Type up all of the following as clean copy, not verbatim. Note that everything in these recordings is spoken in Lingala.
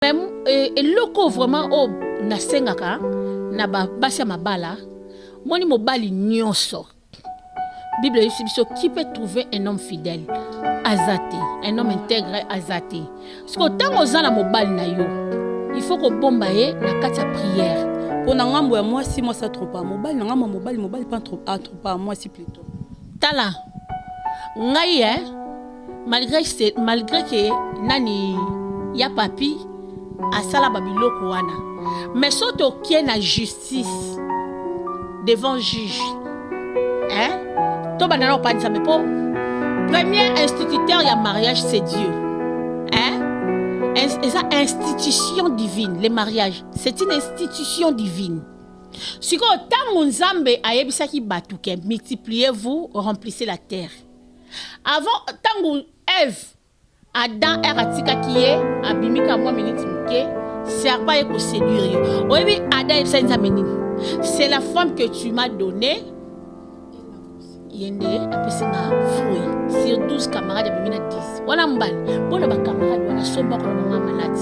Mais eloko vraiment oyo nasengaka na basi ya mabala, moni mobali nyonso, Bible eyebisi biso: qui peut trouver un homme fidèle? Aza te. Un homme intègre aza te. Siko ntango oza na mobali na yo, il faut kobomba ye na kati ya prière. Mpo na ngambo ya mwasi, mwasi atrompa mobali, na ngambo ya mobali, mobali mpe atrompa mwasi plutôt. Tala ngai, malgré que nani ya papi asala babiloko wana, mais so tokie na justice, devant juge, hein? Tobanda na kopa Nzambe, mpo premier instituteur ya mariage, c'est Dieu, hein? Eza institution divine. Le mariage, c'est une institution divine. Sikoyo ntango Nzambe ayebisaki bato ke multipliez-vous, remplissez la terre, avant ntango Eve, Adam ere atikaki ye, abimika mwa miniti moke, serpent ye koséduire ye. Oyebi Adam ayebisaki Nzambe nini? C'est la femme que tu m'as donné, ye nde apesi nga fruit. Sur 12 camarades, abimi na 10 wana mobali. Mpona bacamarade wana, so moko na bango ya maladi,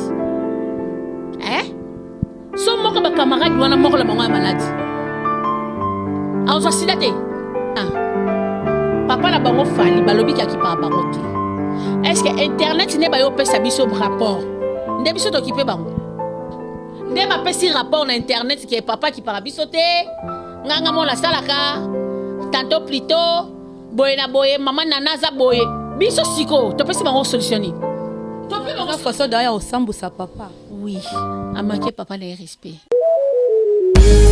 eh? So moko bacamarade wana, moko na bango ya maladi, azwa sida te. Ah. Papa na bango Fali balobi akipaka bango te. Est ce que internet nde bayopesa biso rapport nde biso tokipe bango? Nde bapesi rapport na internet ke papa akipaka biso te, nganga mona asalaka tantôt plutôt boye na boye, mama nana aza boye. Biso sikoyo topesi bango solution nini? Tope bango façon daya osambusa papa. Oui, amanquer papa na ye respect.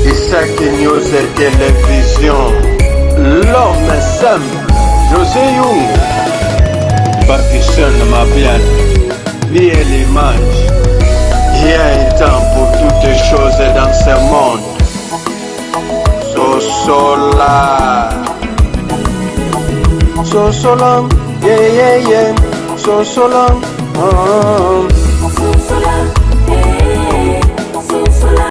Isaac News Télévision. L'homme simple, José Young. Pakistan Mabian. Viens l'image. Il y a un temps pour toutes choses dans ce monde. Sosola. Sosola. Yeah. Sosola. Oh.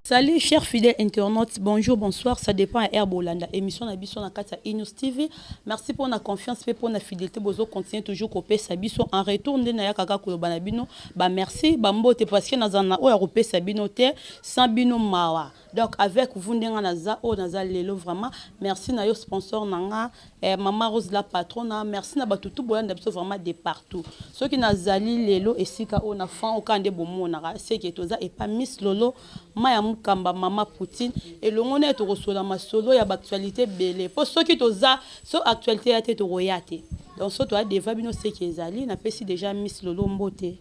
Salut chers fidèles internautes, bonjour, bonsoir, ça dépend à Air Bolanda, émission na biso na kati ya News TV. Merci pour la confiance et pour la fidélité, bozo continuer toujours kopesa biso en retour. Nde na ya kaka koloba na bino, ba merci, ba mbote, parce que naza na oyo kopesa bino te, sans bino mawa. Donc avec vous ndenga naza oyo naza lelo, vraiment merci na yo sponsor nanga, Mama Rose la patronne, merci na bato tout bolanda biso vraiment de partout. Soki nazali lelo esika oyo na fan oka nde bomonaka seke toza epa Miss Lolo Maya Mukamba, Mama Poutine, elongo na ye tokosola masolo ya baactualité ebele, mpo soki toza so actualité ya te, tokoya te. Donc so toya deva bino seke ezali. Napesi déjà Miss Lolo mbote.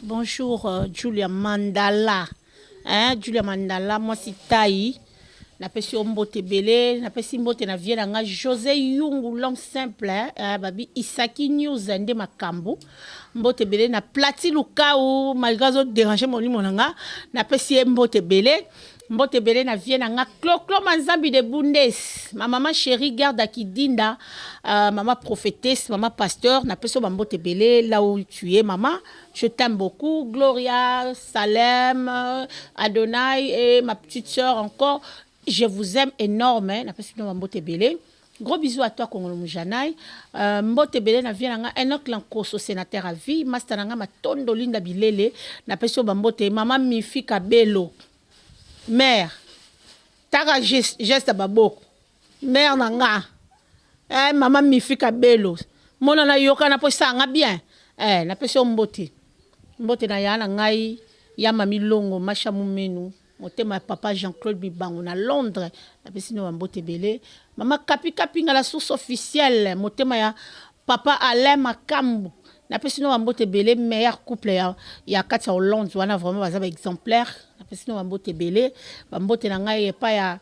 Bonjour Julia Mandala, hein, Julia Mandala mwasi tai, napesi yo mbote ebele. Napesi mbote na vie na nga José Yungu, l'homme simple, hein, babi Isaki News nde makambo. Mbote ebele na Plati Lukau, malgré azodéranger molimo na nga, napesi ye mbote ebele. Mbote ebele na vie na nga Cloclo Manzambi de Bundes, ma mama chérie Garde Kidinda, mama prophétesse, mama pasteur, napesi yo bambote ebele là où tu es, mama, je t'aime beaucoup. Gloria, Salem, Adonai et ma petite sœur encore, je vous aime énorme, hein. Napesi bino bambote ebele. Gros bisous à toi, Kongolo Mujanai. Mbote ebele na vie na nga Enoch Lankoso, sénateur à vie, master na nga Matondo Linda Bilele, napesi yo bambote. Mama Mifi Kabelo, mère, taka geste baboko, mère na nga, mama Mifi Kabelo, mona nayokana mpo esanga bien, napesi yo mbote. Mbote na ya na ngai ya mami Longo Masha Mumenu, motema ya papa Jean-Claude Bibango na Londres, napesi no bambote ebele. Mama Kapi Kapinga, la source officielle, motema ya papa Alain Makambu, napesi no bambote ebele. Meilleur couple ya kati ya Hollande wana, vraiment baza baexemplaire, napesi no bambote ebele. Bambote na ngai epai ya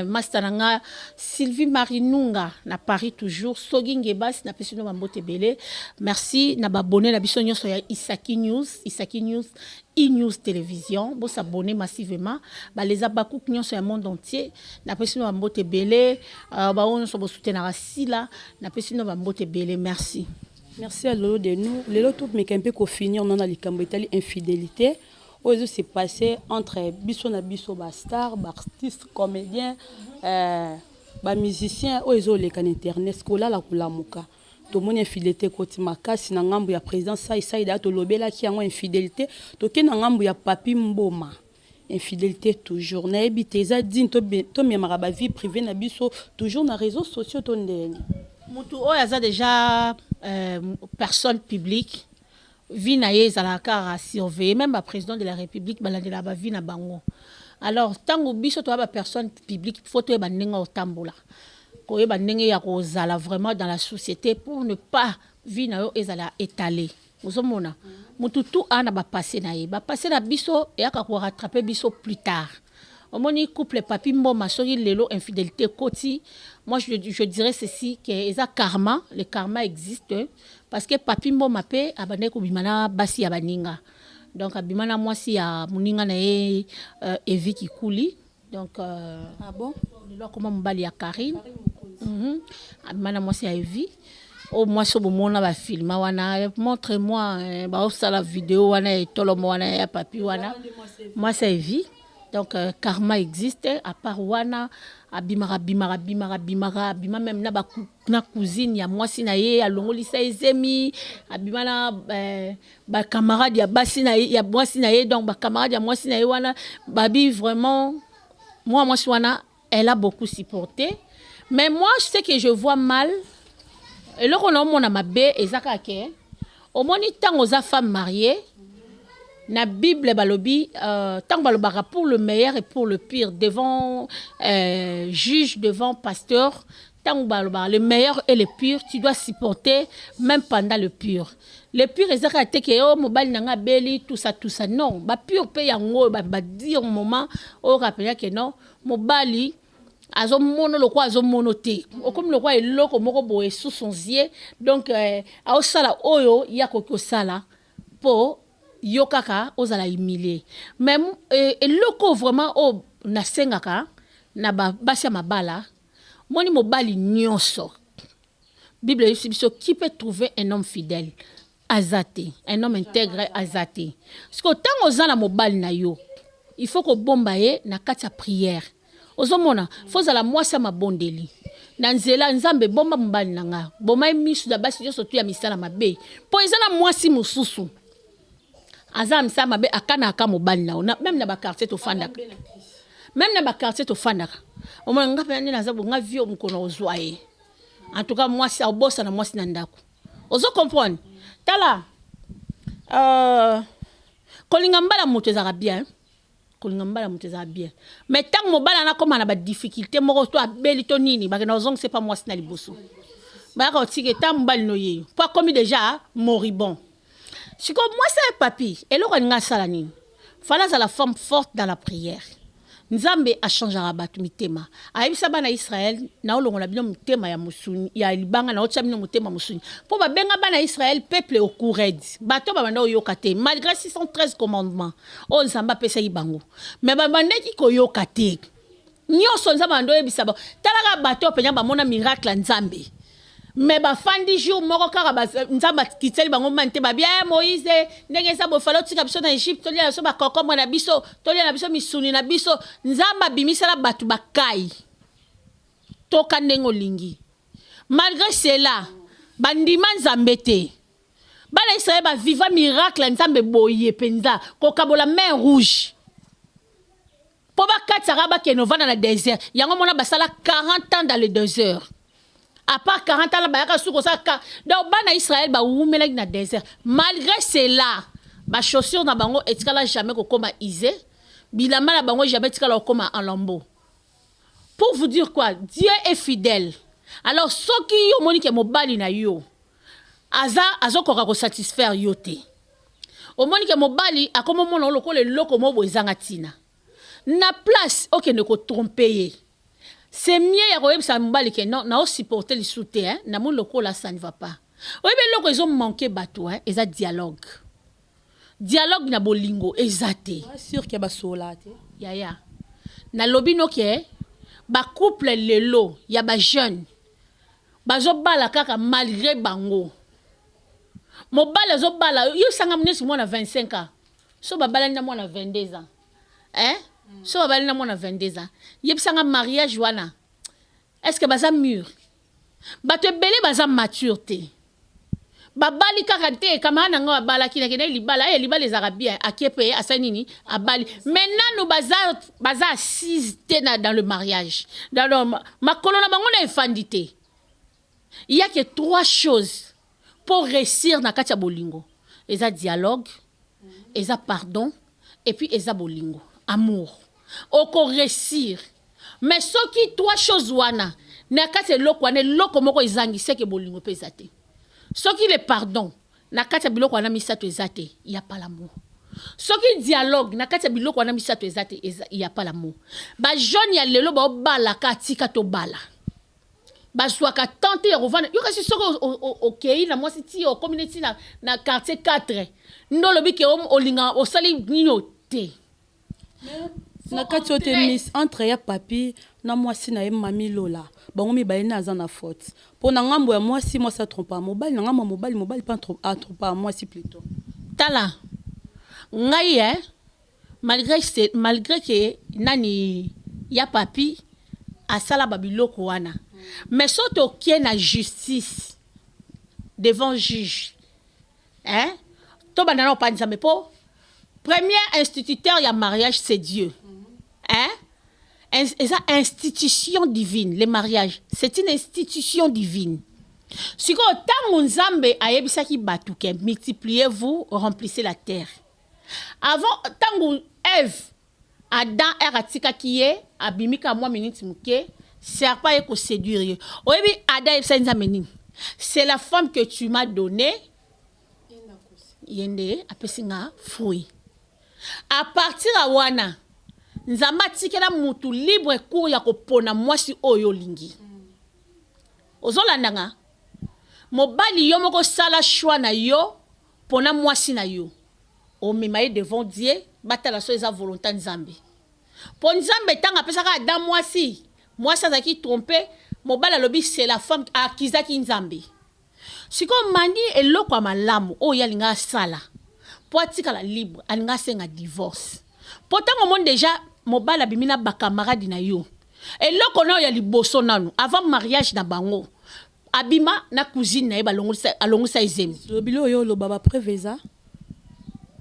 master na nga Sylvie Marinunga na Paris toujours, Sogi Ngebasi, napesi no bambote ebele. Merci na babone na biso nyonso ya Isaki News, Isaki News e-news télévision, bosabonner massivement. Baleza bakuku nyonso ya monde entier, napesi no bambote ebele. Bango nyonso bosoutenaka Sila, napesi no bambote ebele. Merci. Merci à Lolo de nous. Lelo tomeka mpe kofinir no na likambo etali infidélité oyo ezo se passer entre biso na biso bastar, baartiste comédien, bamusicien, oyo ezoleka na internet, kolala kolamuka. Tomoni infidélité ekoti makasi na ngambo ya président Sai Sai. Daya tolobelaki yango, infidélité. Tokei na ngambo ya Papi Mboma, infidélité toujours. Nayebi te, eza digne tomemaka bavie privée na biso toujours na réseaux sociaux to ndenge? Mutu oyo aza déjà personne publique, vie na ye ezalaka kaka surveiller. Même baprésident de la République balandelaka bavie na bango. Alors ntango biso toya bapersonne publique, faut toyeba ndenge otambola, koyeba ndenge ya kozala vraiment dans la société pour ne pas vie na yo ezala étalé. Ozomona motu tu aa na bapassé na ye, bapassé na biso eyaka korattraper biso plus tard. Omoni couple Papi Mboma, soki lelo infidélité ekoti, moi je dirais ceci, que eza karma. Le karma existe, parce que Papi Mboma mpe abandaki kobima na basi ya baninga. Donc abima na mwasi ya moninga na ye, Evi Kikuli. Donc Ah bon? Lelo akoma mobali ya Karine. Abima na mwasi ya Evi, oyo mwasi oyo bomona bafilma wana, montre moi baosala video wana, etolomo wana ya Papi wana, mwasi ya Evi. Donc karma existe. À part wana, abimaka, abimaka, abimaka, abimaka, abima même na cousine ya mwasi na ye, alongolisa ezemi. Abima na bacamarade ya basi na ye, ya mwasi na ye. Donc bacamarade ya mwasi na ye wana babi vraiment, moi mwasi wana, elle a beaucoup supporté. Mais moi, ce que je vois mal, eloko na omona mabe eza kaka ke omoni ntango oza femme mariée, na Bible balobi, ntango balobaka pour le meilleur et pour le pire devant juge, devant pasteur, ntango balobaka le meilleur et le pire, tu dois supporter même pendant le pire. Le pire eza kaka te ke o mobali na nga abeli, tout ça, tout ça, non. Bapire mpe yango oyo badire moment oyo kapela ke non, mobali azomona lokwa azomona te, okomi lokwa eloko moko boye sous son yeux. Donc aosala oyo ye akoki kosala mpo yo kaka ozala humilie. Mais eloko vraiment oyo nasengaka na basi ya mabala, moni mobali nyonso, Bible eyebisi biso: qui peut trouver un homme fidèle? Aza te. Un homme intègre aza te. Siko ntango oza na mobali na yo, il faut kobomba ye na kati ya prière. Ozomona, faut ozala mwasi ya mabondeli na nzela. Nzambe, bomba mobali na nga, boma ye miso na basi nyonso tu ya misala mabe, mpo eza na mwasi mosusu aza na misala mabe, akanaka mobali na yo. Même na baquartier tofandaka, même na baquartier tofandaka, omona nga mpe nde naza bonga vie mokolo ozwa ye. En tout cas mwasi abosana mwasi na ndako. Ozo comprendre? Tala, kolinga mbala moto ezalaka bien, kolinga mbala moto ezalaka bien, mais ntango mobali ana akóma na badifficulté moko to abeli to nini, bakenda kozongisa epa mwasi na liboso, bayaka kotika eta mobali no yeyo mpo akomi déjà moribond. Sikoyo mwasi ya Papi, eloko alinga asala nini? Fala azala femme forte dans la prière. Nzambe achangeaka bato mitema. Ayebisa bana Israele: naolongola bino motema ya mosuni ya libanga, naotia bino motema mosuni. Mpo babenga bana Israele peuple au cou raide, bato babanda koyoka te malgré 613 commandement oyo Nzambe apesaki bango, mais babandaki koyoka te nyonso Nzambe banda oyebisa bango. Talaka bato oyo mpenza bamona miracle ya Nzambe, mais bafandi jour moko kaka, Nzambe akiteli bango mani te. Babi: "Eh, Moïse, ndenge eza bofale otika biso na Egypte, tolia na biso bakokombre na biso, tolia na biso misuni na biso." Nzambe abimisala bato bakai toka ndenge olingi. Malgré cela, bandima Nzambe te. Bana Israele baviva miracle ya Nzambe boye mpenza, kokabola mer Rouge mpo bakatisaka, bakende ovanda na désert. Yango mona basala 40 ans dans le désert. À part 40 ans, bayaka suki kosala. Donc bana Israele bawumelaki na désert. Malgré cela, bachaussure na bango etikala jamais kokóma usé, bilamba na bango jamais etikala kokóma en lambeau. Pour vous dire quoi? Dieu est fidèle. Alors soki yo omoni ke mobali na yo aza azokoka kosatisfaire yo te, omoni ke mobali akoma omona lokola eloko moko boye ezanga ntina, na place okende kotromper ye, c'est mieux ya koyebisa mobali ke non, naosupporte lisusu te, hein? Namoni lokola ça ne va pas. Oyebi eloko ezomanquer bato, hein? Eza dialogue. Dialogue na bolingo eza te. Sûr ke basola te. Yaya, nalobi noke bacouple lelo ya bajeune bazobala kaka malgré bango. Mobali azobala yo sanga neti mwana 25 ans, so babalani na mwana 22 ans, hein? So babali na mwana 22 ans, yebisanga mariage wana, est ce que baza mûr? Bato ebele baza mature te. Babali kaka te. Camarade na ngai abalaki, nakendaki libala. E libala ezalaka bien. Akie mpe asali nini? Abali, mais nanu baza assise te na dans le mariage, dans le makolo na bango na efandi te. Il y a que trois choses pour réussir na kati ya bolingo: eza dialogue, eza pardon, et puis eza bolingo, amour. Okoréussir. Mais soki trois choses wana, na kati eloko wana, eloko moko ezangi, seke bolingo mpe eza te. Soki le pardon na kati ya biloko wana misato eza te, ya pas l'amour. Soki dialogue na kati ya biloko wana misato eza te, ya pas l'amour. Bajeune ya lelo baobalaka, atika tobala, bazwaka temps te ya kovanda. Yo kasi soki okei na mwasi ti okomi neti na quartier 4, nde olobi ke olinga, osali nini te. Na kati oyo te, miss, entre ya Papi na mwasi na ye Mami Lola, bango mibale nde aza na faute. Mpo na ngambo ya mwasi, mwasi atrompaka mobali; na ngambo ya mobali, mobali mpe atrompaka mwasi plutôt. Tala ngai, malgré ke nani ya Papi asala babiloko wana, mais so tokie na justice, devant juge, hein? Tobanda na opa Nzambe, mpo premier instituteur ya mariage, c'est Dieu, hein? Eza institution divine. Le mariage, c'est une institution divine. Sikoyo, ntango Nzambe ayebisaki bato ke multipliez-vous, remplissez la terre, avant ntango Eve, Adam ere atikaki ye, abimi ka mwa minute moke, serpent aye koséduire ye. Oyebi Adam ayebisaki Nzambe nini? C'est la femme que tu m'as donné, ye nde apesi nga fruit. À partir ya wana, Nzambe atikela mutu libre cours ya kopona mwasi oyo olingi. Ozolanda nga? Mobali, yo moko sala choix na yo, mpona mwasi na yo, omema ye devant Dieu, batala so eza volonté Nzambe. Mpo Nzambe, ntango apesaka Adam mwasi, mwasi azalaki trompe. Mobali alobi c'est la femme, akizaki Nzambe. Sikoyo mandi eloko ya malamu oyo ye alinga asala mpo atikala libre, alinga asenga divorce. Mpo ntango omoni déjà mobali abimi na bacamarade na yo, eloko na oyo ya liboso nanu avant mariage na bango, abima na cousine na ye, alongolisa ezemi. Lobili oyo oloba, bapreuve eza?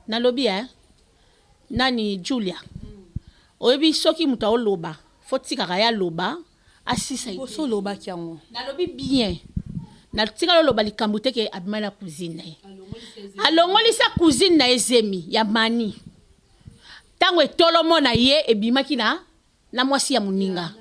Nalobi e nani, Julia, oyebi soki moto aoloba, fo tikaka ye aloba asisa. Poso olobaki yango. Nalobi bien, natikala oloba likambo te ke abima na cousine na ye, alongolisa cousine na ye zemi ya mani. Ntango etolomo na ye ebimaki na mwasi ya moninga,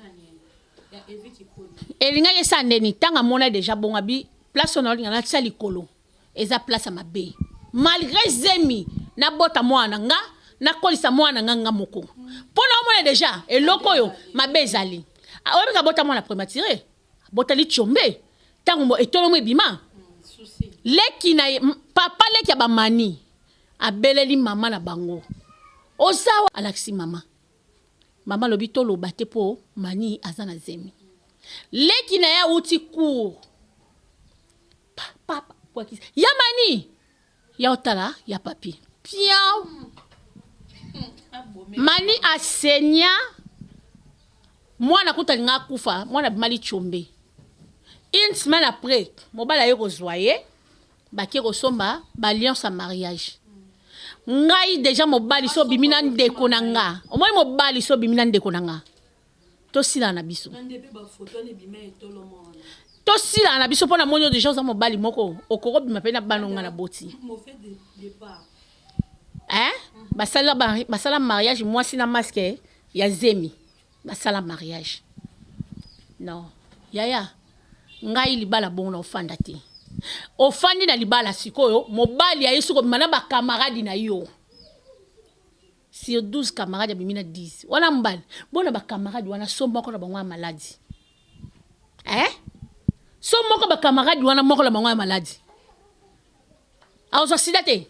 elingaki esala ndeni? Ntango amona déjà bongo, abi place oyo naolinga natia likolo eza place ya mabe. Malgré zemi, nabota mwana nga, nakolisa mwana nga nga moko, mpo na omona déjà eloko oyo mabe ezali. Oyebika abota mwana prématuré, abotali tiombe. Ntango etolomo ebima, leki na ye, papa leki ya bamani abeleli mama na bango: ozawa. Alakisi mama, mama alobi toloba te mpo mani aza na zemi. Leki na ye awuti cour, papa ya mani ya otala ya Papi piau. Mani asenya mwana, kuta alinga akufa. Mwana abimali tiombe. Une semaine après, mobali aye kozwa ye, bake kosomba baalliance ya mariage. Ngai déjà, mobali so obimi na ndeko na nga, omoni mobali so obimi na ndeko na nga, tosilana na biso, tosilana na biso. Mpo na moni oyo déjà oza mobali moko, okoki obima mpe na bana nga na boti, hein? Basala, basala mariage, mwasi na masque ya zemi, basala mariage. Non, yaya, ngai libala bongo na ofanda te. Ofandi na libala sikoyo, mobali aye soki obima na bacamarade na yo, sur 12 camarade abimi na 10 wana. Mobali bona bacamarade wana, so moko na bango ya maladi, eh? So moko bacamarade wana, moko na bango ya maladi, azwa sida te.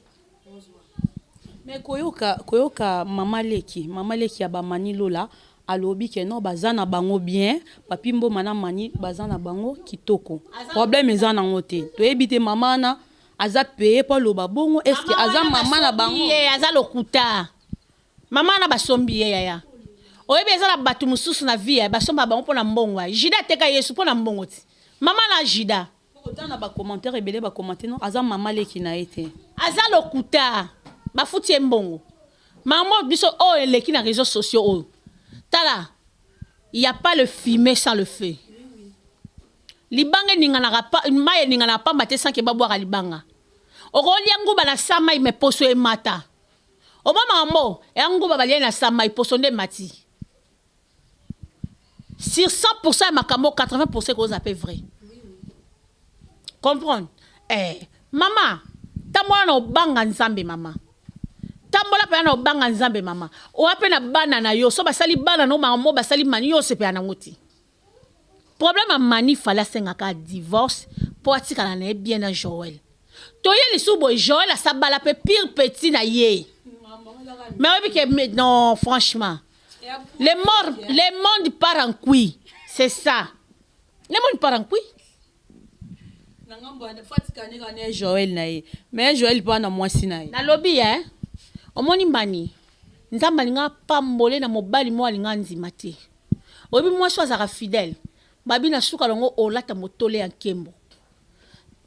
Mais koyoka mama leki ya bamani Lola alobi ke non, baza na bango bien. Papi Mboma na Mani baza na bango kitoko, problème eza nango te. Toyebi te mama wana aza peye mpo aloba bongo. Est-ce aza mama na bango? Ye aza lokuta. Mama wana basombi ye. Yaya, oyebi eza na bato mosusu na vie basomba bango mpo na mbongo. Juda ateka Yesu mpo na mbongo ti. Mama na Juda. Otala na ba commentaire ebele ba commente non aza mama leki na ye te. Aza lokuta bafuti ye mbongo maman biso oyo eleki na réseaux sociaux oyo tala il y a pas le fumer sans le feu libanga eninganaka pa mai eninganaka pamba te sans ke babwaka libanga okolia nguba na sa mai mais poso emata omwa makambo eya nguba baliai na sa mai poso nde emati sur 100% ya makambo 80% ekozala mpe vrai comprendre eh, mama tambola na obanga nzambe mama tambola mpenza na obanga nzambe mama oya mpe na bana na yo so basali bana no makambo basali mani yo osepela nango te problème ya mani fale asengaka divorce mpo atikala na ye bien na joel toye lisusu boye joel asabala mpe pire petit na ye mais oyebi ke non franchement Le mort, le monde part en couille. C'est ça. Le monde part en couille. Na ngambo ya fatika ne kana Joël na ye. Mais Joël pa na mwasi na ye. Nalobi eh. Omoni mbani. Nzambe alinga pambole na mobali mo alinga ndima te. Oyebi mwasi azalaka fidèle. Babi na suka longo olata motole ya nkembo.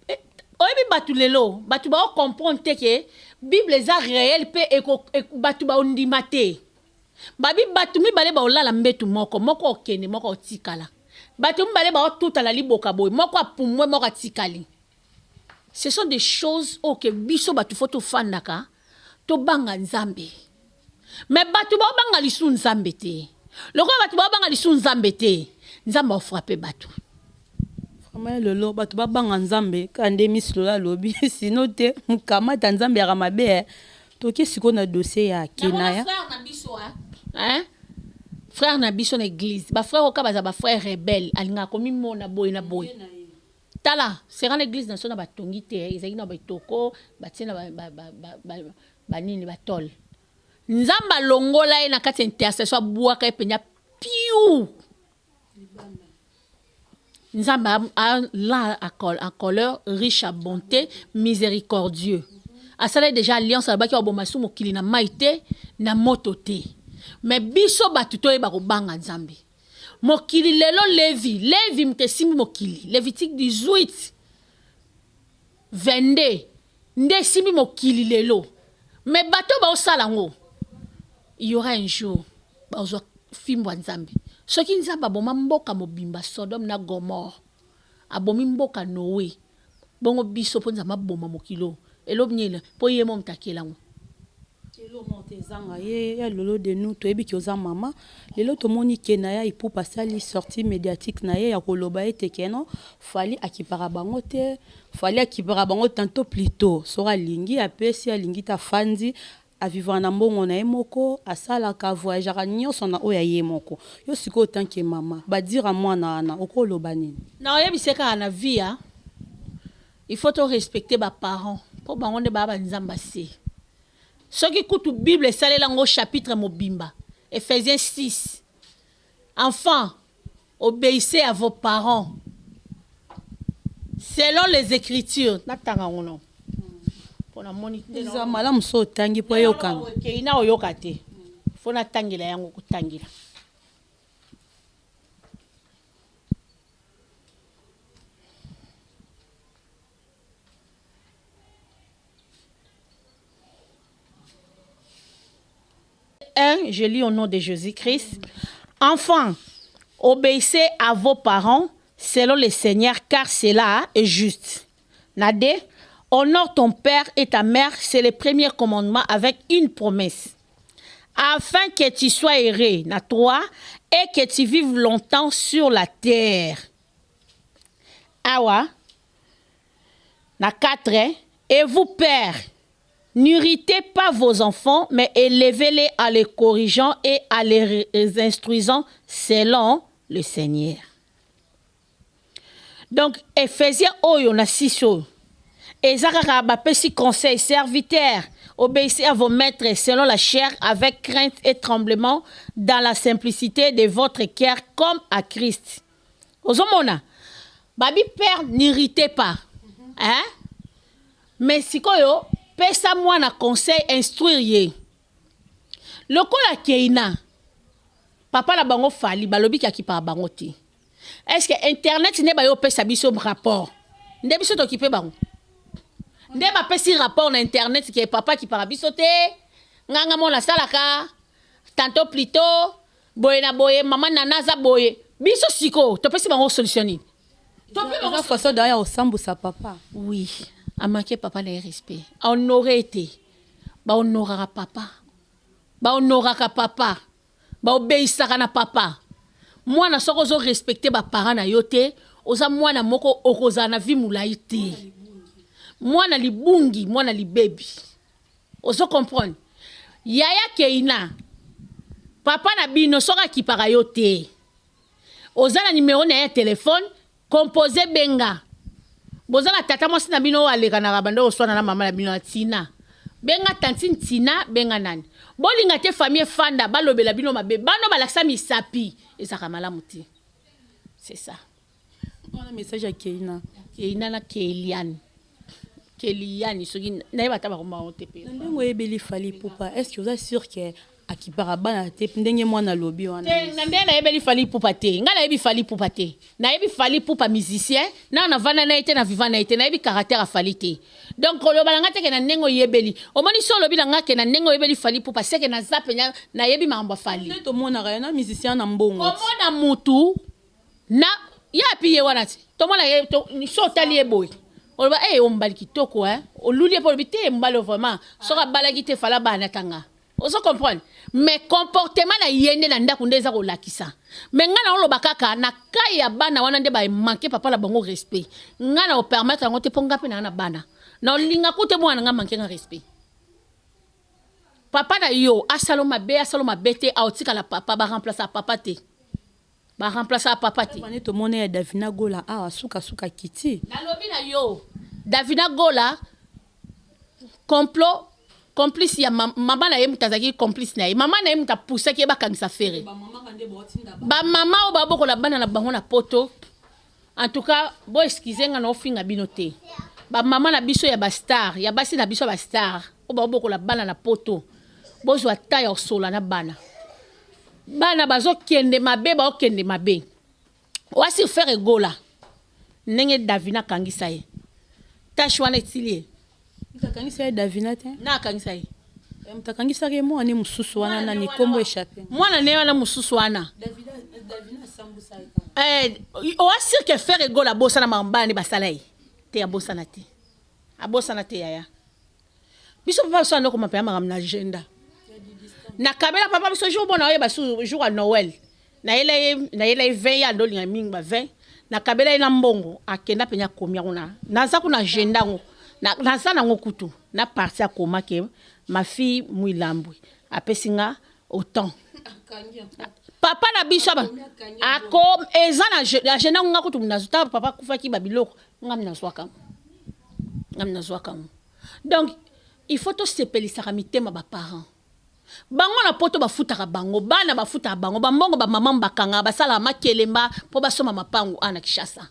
Eh, oyebi bato lelo bato bao comprendre te ke Bible eza réel pe eko, bato baondima te. Babi batu mibale baolala mbetu moko, moko okende moko otikala. Batu mibale baotutana liboka boye, moko apumbwe moko atikali. Ce sont des choses oyo ke biso batu faut tofandaka tobanga Nzambe. Mais batu baobanga lisu Nzambe te. Lokola batu baobanga lisu Nzambe te, Nzambe aofrape batu. Vraiment lelo bato babanga nzambe kaka nde miss lola alobi sino te mukamata nzambe yaka mabe eh. Toke sikoyo na dossier ya kenaya. Frère na biso hein? Frère na biso na église ba frère oka baza ba frère rebelle alingaka komimona boye na boye tala sera na église na biso na batongi te ezalaki na baetoko batie na banini batole nzambe alongola ye na kati ya intercession abwaka ye mpenza piu Nzambe a lent en colère, riche à bonté, miséricordieux. Asalaki déjà alliance alobaki aboma su mokili na mai te na moto te. Mais biso bato toyeba kobanga Nzambe. Mokili lelo Levi, Levi moto esimbi mokili. Lévitique 18 22 nde esimbi mokili lelo. Mais bato baosala yango il y aura un jour bazwa fimbo ya Nzambe. Soki Nzambe aboma mboka mobimba Sodome na Gomorre, abomi mboka Noe, bongo biso mpo Nzambe aboma mokili oyo, elobi nini? Mpo ye mo moto akela yango. Elo moko te ezanga ye ya lolo de nous toyebi ke oza mama lelo tomoni kenaya ipupa asali sortie mediatique na ye ya koloba ete ke non Fally akipaka bango te Fally akipaka bango tantot plutot soki alingi apesi alingi te afandi A vivaka na mbongo na ye moko, asalaka, a voyageaka nionso na oyo ya ye moko. Yo sikoyo tant que mama, ba dire ya mwana wana, oko loba nini? Nako yebisa ye kaka na vie ya il faut to respecter ba parents po bango nde ba ba nzambe ya se. Soki kutu bible esalela ngo chapitre mobimba Ephesiens 6 enfants obeissez à vos parents selon les ecritures natanga yango no mpo namoni te eza malamu so otangi mpo eyokana ekei na oyoka te fo natangela yango kotangela 1, je lis au nom de Jésus-Christ. Enfants, obéissez à vos parents selon le Seigneur, car cela est juste. Nadé, honore ton père et ta mère, c'est le premier commandement avec une promesse. Afin que tu sois heureux, na 3, et que tu vives longtemps sur la terre. Awa, na 4, et vous, pères, N'irritez pas vos enfants, mais élevez-les en les corrigeant et en les instruisant selon le Seigneur. Donc, Ephésiens oyo na 6 oyo, eza kaka bapesi conseil serviteur, obéissez à vos maîtres selon la chair avec crainte et tremblement dans la simplicité de votre cœur comme à Christ. Ozomona, babi père n'irritez pas. Hein? Mais sikoyo pesa mwana conseil instruire ye lokola keyna papa na bango fally balobi ke akipaka bango te est ce que internet nde baye opesa biso rapport? Nde biso tokipe bango. Nde bapesi rapport na internet ke papa akipaka biso te, nga nga moko nasalaka, tantôt plutôt boye na boye, mama Nana aza boye. Biso sikoyo topesi bango solution nini? Tope bango Eza façon d'ailleurs ya kosambusa papa. Oui, a manquer papa na ye respect. A honorer ye te. Ba honoraka papa. Ba honoraka papa. Ba obeissaka na papa. Mwana soki ozo respecter ba parents na yo te, oza mwana moko okozala na vie mulayi te. Mwana libungi, mwana libebi. Ozo comprendre? Yaya Keyna, papa na bino soki akipaka yo te, oza na numero na ye ya telephone, compose benga. Boza na tata mwasi na bino oyo alekanaka banda koswana na mama na bino ya Tina. Benga tantine Tina, benga nani. Bolinga te famille efanda balobela bino mabe. Bano balakisa misapi ezalaka malamu te. C'est ça. Wana message ya Keina. Keina na Keliane. Keliane soki nayeba ata bakomba yango te pe. Na ndenge oyebeli Fally Ipupa, est-ce que oza sûr que akipaka bana te ndenge mwana alobi wana? Te, na ndenge nayebeli Fally Ipupa te. Nga nayebi Fally Ipupa te. Nayebi Fally Ipupa musicien, nanu navanda na ye te, na viva na ye te, nayebi caractère ya Fally te. Donc koloba na nga te ke na ndenge oyebeli. Omoni soki olobi na nga ke na ndenge oyebeli Fally Ipupa, c'est que naza penza nayebi makambo ya Fally. Nde tomonaka ye na musicien na mbongo. Komona mutu na ye api ye wana ti tomona ye to, so otali ye boye oloba eh hey, mobali kitoko hein, oluli ye mpo olobi te mobali oyo vraiment soki abalaki te fala bana tanga ozo comprendre, mais comportement na ye nde na ndako nde eza kolakisa. Mais nga na oloba kaka na kai ya bana wana nde ba manquer papa na bango respect, nga na opermettre yango te mpo nga mpe na na bana na olinga ku te mwana nga manquer nga respect. Papa na yo asalo mabe asalo mabe te, aotikala papa, ba remplacer papa te. Ba remplaça papa te. Wana tomona ya Davina Gola awa suka suka kiti. Nalobi na yo Davina Gola complot complice ya mama na ye moto azalaki complice na ye, mama na ye moto apusaki ye bakangisa Ferre. Ba mama oyo babokola bana na bango na poto, en tout cas bo excuse nga na ofinga bino te. Ba mama na biso ya ba star, ya basi na biso ya ba star oyo babokola bana na poto, bozwa temps ya kosola na bana. Bana bazo kende mabe bao kende mabe. Oasi Ferre Gola ndenge Davina akangisa ye. Tache wana etili ye. Moto akangisa ye Davina te. Na akangisa ye. Eh, moto akangisaka ye mwana ne mosusu wana nani kombo échappé. Mwana ne wana mosusu wana. Davina Davina asambusa ye. Eh, oasi que Ferre Gola abosana makambo bana ne basala ye. Te abosana te. Abosana te yaya. Biso papa biso andoko mapaya makambo na agenda. Na kabela papa biso jour bona oyeba su jour ya Noël. Nayela ye nayela ye 20 ye andolinga mingi ba 20. Na kabela ye na mbongo akenda penya akomi yango na naza kuna agenda yango. Na naza nango kutu na parti akoma ke ma fille Mwilambwe apesi nga autant. Papa na biso ba ako eza na agenda yango nga kutu nazo ta papa akufaki ba biloko nga nazwaka nga nazwaka yango. Donc il faut tosepelisaka mitema ba parents. Bango na poto bafutaka bango, bana bafutaka bango, ba mbongo ba maman bakangaka basalaka makelemba po basomba mapangu awa na Kinshasa.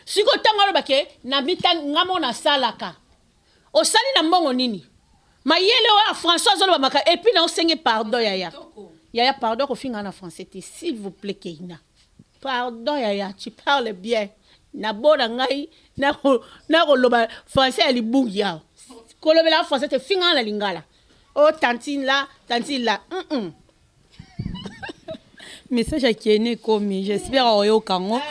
Sikoyo tango aloba ke na nga moko nasalaka, osali na mbongo nini? Mayele oyo ya François azoloba maka et puis na osenge pardon yaya. Yaya pardon kofinga na français te s'il vous plaît Keina. Pardon yaya tu parles bien na bona ngai nakoloba français ya libungi awa kolobela français te finga na lingala oh tantine la tantine la mm -mm. Message ya Kenny ekomi, j'espère oyoka yango.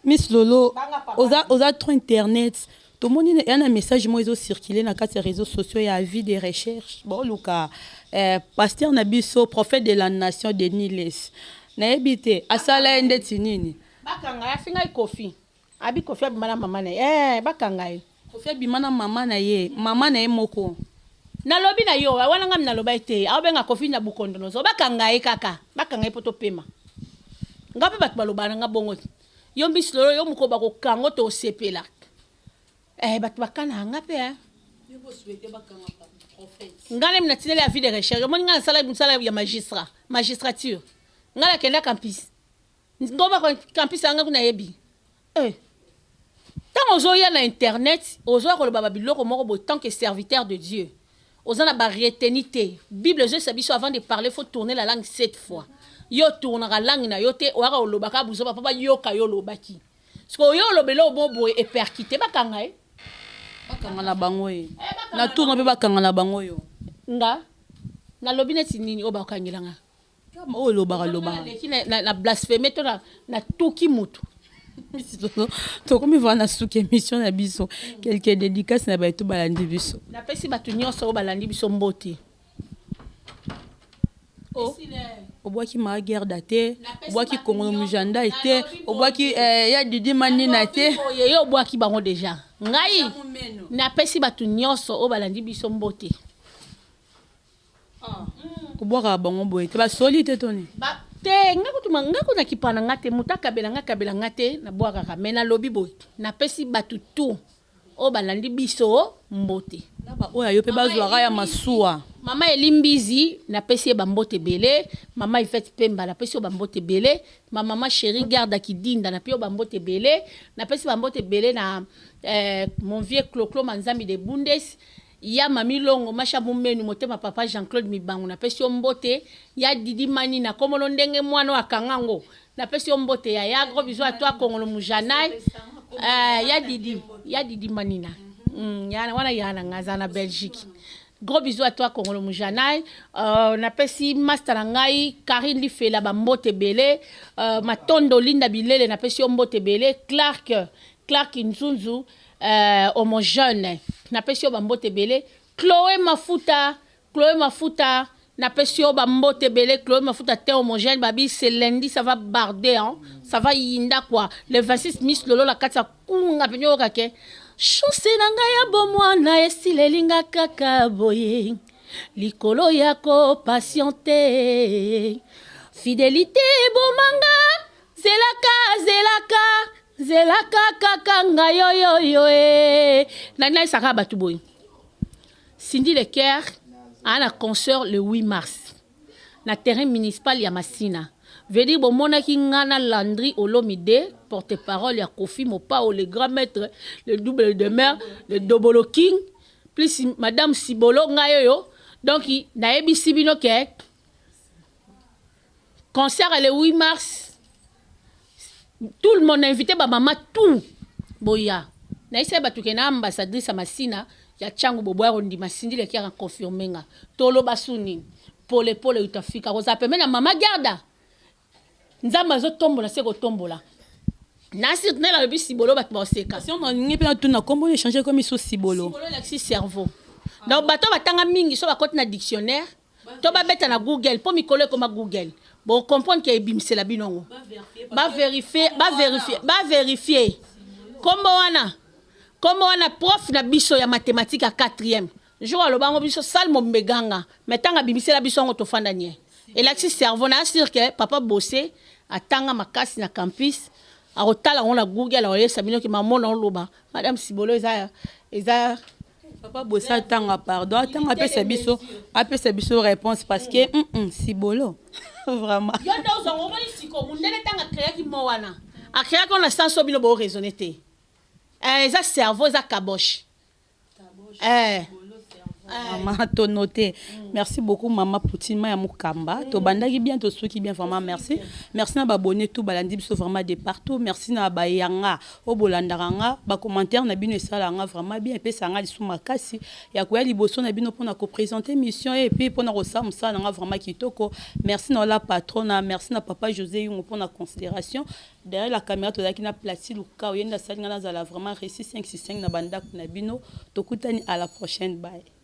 Miss Lolo, oza, oza trop internet. Tomoni ya na message moko ezo circuler na kati ya réseaux sociaux ya avis de recherche. Boluka eh, pasteur na biso prophète de la nation Denis Lessie. Nayebi te asala ye ndeti nini. Bakanga ye afingaki Koffi. Abi Koffi abima na mama na ye. Eh bakanga ye. Koffi abima na mama na ye, mama na ye moko. Nalobi na yo wana nga naloba ye te aobenga Koffi na bukondonozo bakanga ye kaka bakanga ye po topema nga pe bato balobaka na nga bongo yo mbisi lolo yo mokolo bakokango tosepela eh bato bakanaka nga pe eh. Nga nde natineli avis de recherche omoni nga nasala mosala ya magistrat magistrature nga nakenda campus ngomba campus yanga kuna yebi eh. Ntango ozoya na internet ozoya koloba babiloko moko boye tant que serviteur de Dieu oza na bareteni te. Bible ezoyesa biso avant de parler faut tourner la langue sept fois. Yo tournaka langue na yo te, oyaka kolobaka buzoba mpo bayoka yo olobaki. Parce que oyo olobela obo boye epercute, bakanga ye. Bakanga na bango ye na tourne mpe bakanga na bango yo. Nga nalobi neti nini oyo bakangelanga? Oyo olobaka lobaka. Naleki na blasphème to natuki mutu? Tokomi vraiment na suki émission na biso. Quelque dédicace na bato balandi biso? Napesi bato nyonso oyo balandi biso mbote. Obwaki maa Gerda te, obwaki Kongolo Mujanda te, obwaki ya Didi Manina te. Oye, yo obwaki bango déjà. Ngai napesi bato nyonso oyo balandi biso mbote. Kobwakaka bango boye te, basoli te toni. Te, nga kutuma, nga kuna kipa na nga te. Moto akabela nga, akabela nga te, nabwakaka. Me nalobi boye, napesi bato tu oyo balandi biso mbote. Na baoyo yo mpe bazwaka ya masuwa. Mama Elimbizi, napesi ye bambote ebele. Mama Ifete Pemba, napesi yo bambote ebele. Mama chéri Garda Kidinda, napi yo bambote ebele. Napesi bambote ebele na mon vieux Cloclo Manzambi de Bundes, ya Mami Longo Masha Mumenu, motema papa Jean-Claude Mibangu, napesi yo mbote. Ya Didi Mani na komono ndenge mwana oyo akanga ngo, napesi yo mbote ya gros bisous à toi, Kongolo Mujanai, ya Didi Manina, ya wana ya na nga aza na Belgique. Gros bisous à toi, Kongolo Mujanai. Napesi master na ngai Karine Lifela bambote ebele. Matondo Linda Bilele, napesi yo mbote ebele. Clark Nzunzu, homogène, napesi yo bambote ebele. Chloé Mafuta, Chloé Mafuta, napesi yo bambote ebele. Chloé Mafuta te homogène babi, c'est lundi, ça va barder, hein? Ça va yinda quoi. Le 26, Miss Lolo la kati ya kunga mpenza, oyokake chance na ngai ya bomwana esilelinga kaka boye likolo ya kopatienter, fidélité ebomanga. Zelaka, zelaka, zelaka kaka ngai oyoyo e nani nayesaka bato boye. Cindy Le Cœur aa na concert le 8 mars na terrain municipal ya Masina. Veut dire bomonaki nga na Landry Olomide, porte-parole ya Kofi Mopao, le grand maître, le double de mer, le Dobolo King, plus madame Sibolo. Ngai oyo donc nayebisi bino ke concert le 8 mars, tout le monde invité, bamama tout boya. Nayebisi bato ke na ambassadrice ya Masina ya Ntiango, boboya kondima. Cindy Le Cœur aconfirme nga. Toloba su nini? Polepole utafika kozala pembeni na mama Gerda. Nzambe azotombola se kotombola nasi nde nalobi Sibolo, bato baseka. Si olingi mpe natuna, nkombo oyo échange ekomi so Sibolo? Sibolo elakisi cerveau. Donc bato batanga mingi, so bakoti na dictionnaire to babeta na Google, mpo mikolo ekoma Google, bocomprendre ke ebimisela bino ngo. Bavérifie, bavérifie, bavérifie nkombo wana. Nkombo wana, prof na biso ya mathématique ya 4e jour alobango biso sale mombeganga, mais ntango abimisela biso yango, tofanda nie, elakisi cerveau. Na assurer ke papa Bose atanga makasi na campus, akotala yango na Google, akoyesa bino ke mamona oloba madame Sibolo eza. Papa Bose atanga, pardon, atanga, apesa biso réponse, parce que Sibolo vraiment. Yo nde ozwango. Omoni siko mundele ntango acréaki mo wana, acréaki wana sens oyo bino boraisonne te. Eza cerveau, eza caboche. Mama, tonote. Merci beaucoup, mama Poutima ya Mokamba. Tobandaki bien, tosuki bien, vraiment merci. Merci na baabonnés tout balandi biso vraiment de partout. Merci na bayanga oyo bolandaka nga, bacommentaire na bino esalaka nga vraiment bien, epesaka nga lisusu makasi ya koya liboso na bino mpona koprésente mission et puis mpona kosala mosala na nga vraiment kitoko. Merci na ola patrona, merci na papa José Yungo mpona considération. Derrière la caméra, tozalaki na Plati Luka, oyenda asali nga nazala vraiment réussi 5 6 5 na bandako na bino. Tokutani à la prochaine, bye.